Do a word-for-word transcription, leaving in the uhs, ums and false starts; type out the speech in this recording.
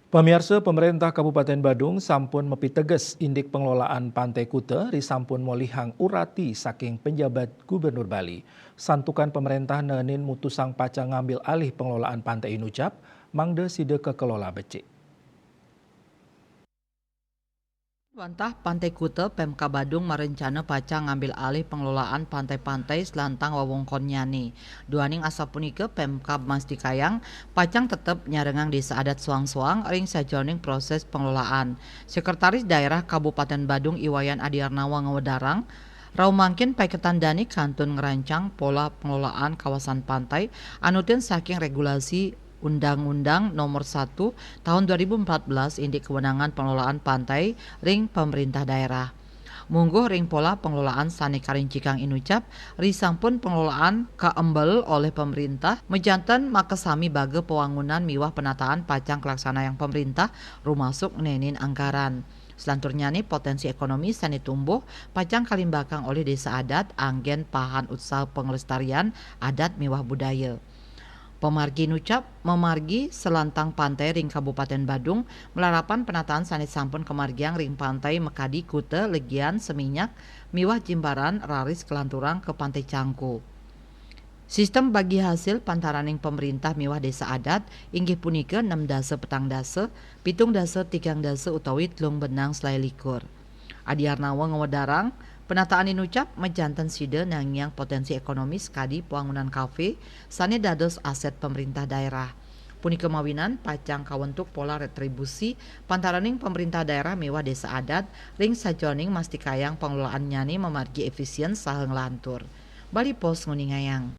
Pamiarsa, pemerintah Kabupaten Badung sampun mapiteges indik pengelolaan Pantai Kuta ri sampun molihang urati saking penjabat Gubernur Bali. Santukan pemerintah nenin mutusang pacang ngambil alih pengelolaan Pantai Inucap, mangda sida kakelola becik. Wantah Pantai Kuta, Pemkab Badung marencana pacang ngambil alih pengelolaan pantai-pantai selantang wewengkonnyané. Duaning asapunika, Pemkab mastikayang pacang tetep nyarengang desa adat soang-soang ring sajeroning proses pengelolaan. Sekretaris Daerah Kabupaten Badung I Wayan Adiarnawa ngawedarang, rauh mangkin paiketan dané kantun ngrancang pola pengelolaan kawasan pantai anutin saking regulasi Undang-Undang Nomor satu Tahun dua ribu empat belas indik kewenangan pengelolaan pantai ring pemerintah daerah. Mungguh ring pola pengelolaan sané karincikang inucap, ri sampun pengelolaan kaembel olih pemerintah, majanten makasami baga pewangunan miwah penataan pacang kalaksanayang pemerintah, rumasuk nenin anggaran. Selanturnyané potensi ekonomi sané tumbuh pacang kalimbakang olih desa adat anggén pahan usaha penglestarian adat miwah budaya. Pamargi inucap, mamargi selantang pantai ring Kabupaten Badung, malarapan penataan sané sampun kamargiang ring pantai makadi Kuta, Legian, Seminyak, miwah Jimbaran raris kalanturang ka Pantai Cangku. Sistem bagi hasil pantaraning pemerintah miwah desa adat inggih punika nem dasa petang dasa, pitung dasa tigang dasa utawi telung benang selaé likur. Adiarnawa ngawedarang, penataan inucap majanten sida nangiang potensi ekonomi sakadi pewangunan kafé sané dados aset pemerintah daerah. Punika mawinan pacang kawentuk pola retribusi pantaraning pemerintah daerah miwah desa adat ring sajeroning mastikayang pengelolaannyané mamargi efisien saha nglantur. Bali Post nguningayang.